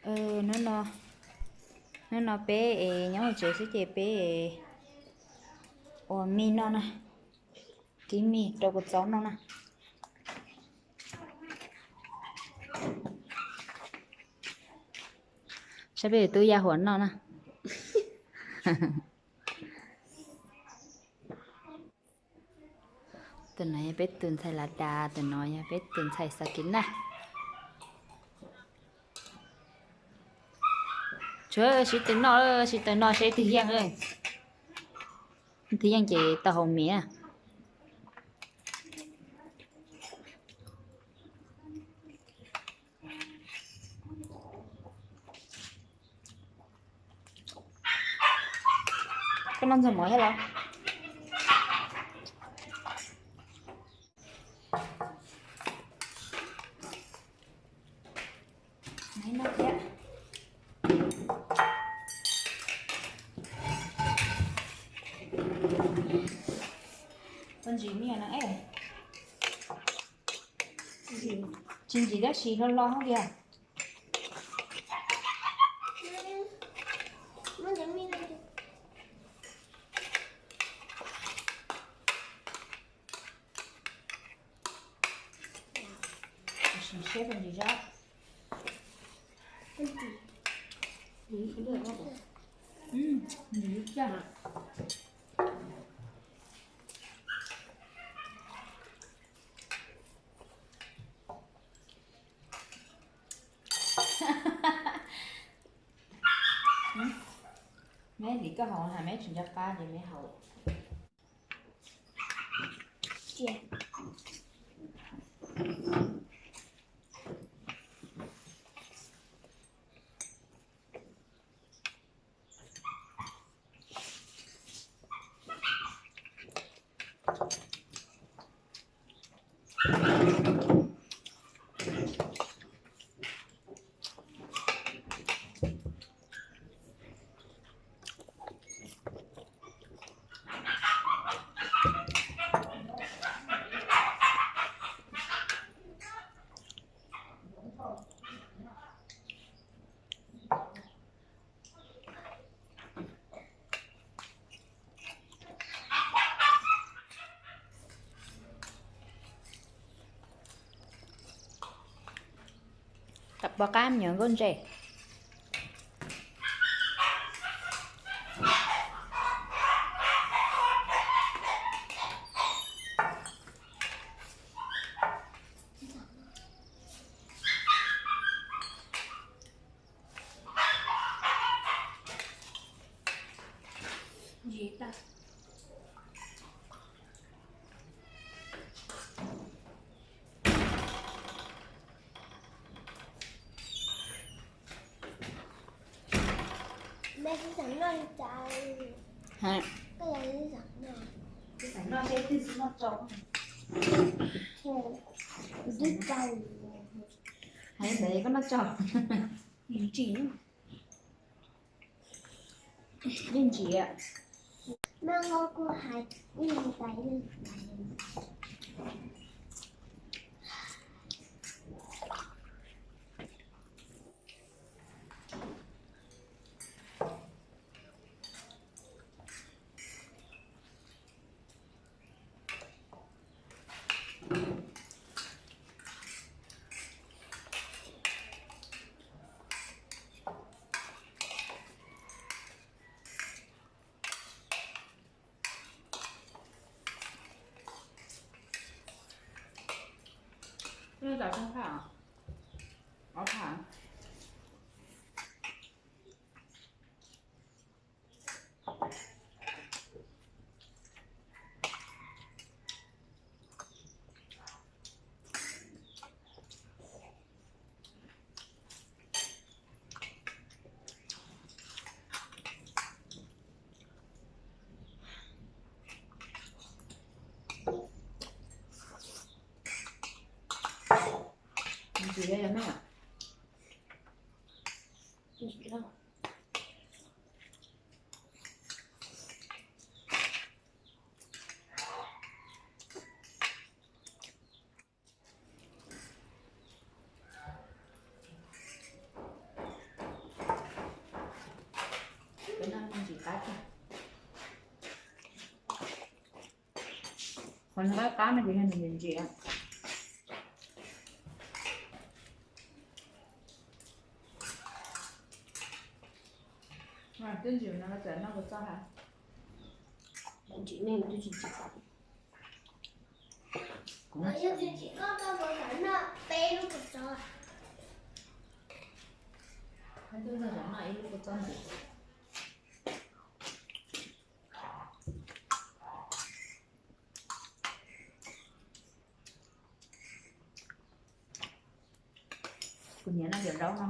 Hnub no, hnub no peb es nyob hauv tsev xwb ces peb es ua mij noj na, kib mij rau kua txob noj na. Saib peb tus tub Yaj Huam noj na. Tus no yog peb tus ntxhais Lav Das, tus no yog peb tus ntxhais Xav Kiv na. Tsuav sib tw noj, sib tw noj seb twg yeej, twg yeej ces tau haus mis. Koj noj ntxuag mov thiab los? Tsis ntsim me nyuam no es. Tsis ntsim tab sis hlo hlo hauv tiag. Sim seb puas ntsim zab. Ntsim li cas? Meb hliv koj haus, hais meb tsis nco qab ces meb haus. Tam pov qab me nyuam nkauj ntse. Hais ntawd koj noj tso. Ntsim. Yeej ntsim. Ob phab. Qab qab no ces yog nws ntsim ntsim. Twb ntsim no txawm noj puas txob ha? Ntsim ne, twb tsis ntsim. Yog tsis ntsim koj tau puas txawm noj peb lub puas txob? Twb noj ib lub puas txob ntsim. Kuv nyiam noj cov zaub no,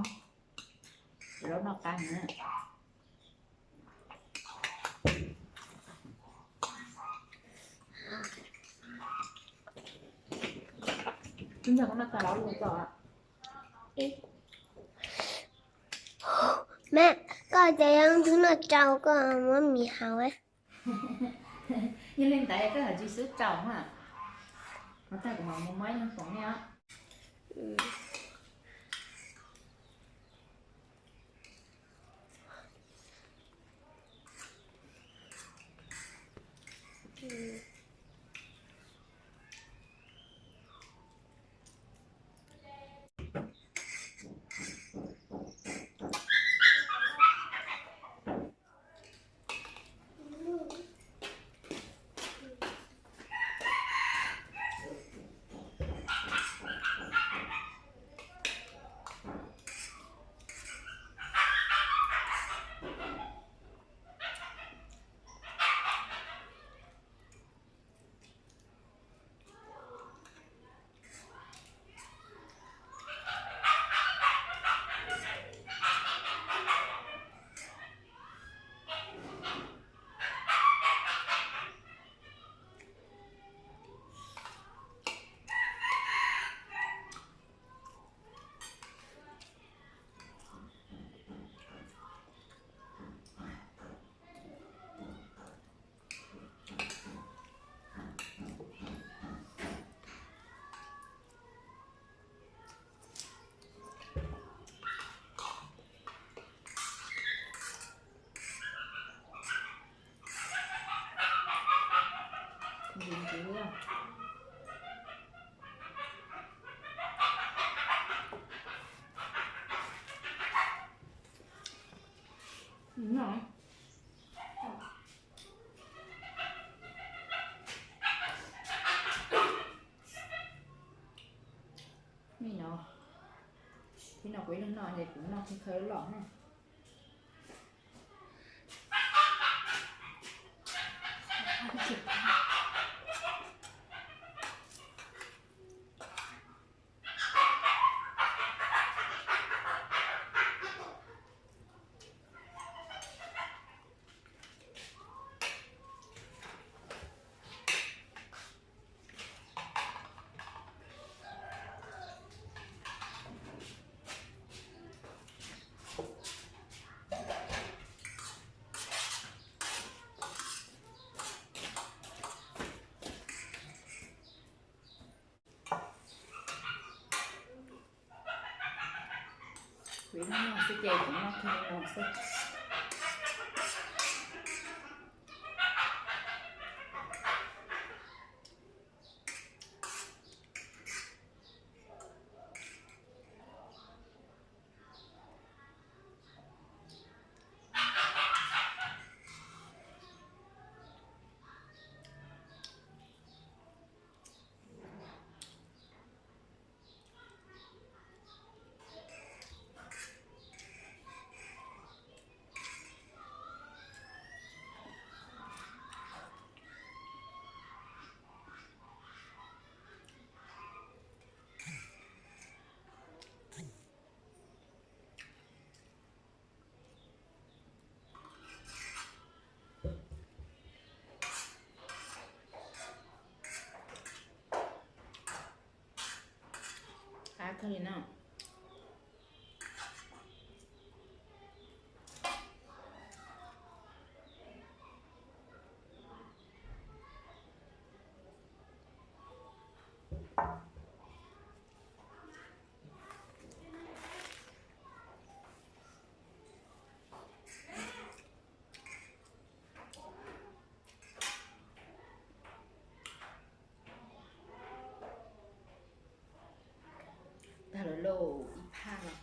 cov zaub noj qab na. Ib ntsis kuv noj tag los lug tso. Mab, koj cov zaub ntub noj tsau koj muab mis haus. Yog li ntawd koj hais tsis xub tsaus na. Ua tag kuv mam mus muab ib leeg foom nej os. Nim no, ib no kuv ib leeg noj ces kuv noj khawb khawb los na. Kuv ib leeg noj xwb ces kuv noj kiag li no xwb. Qab kawg li na. Lawv lauj, ib phaj no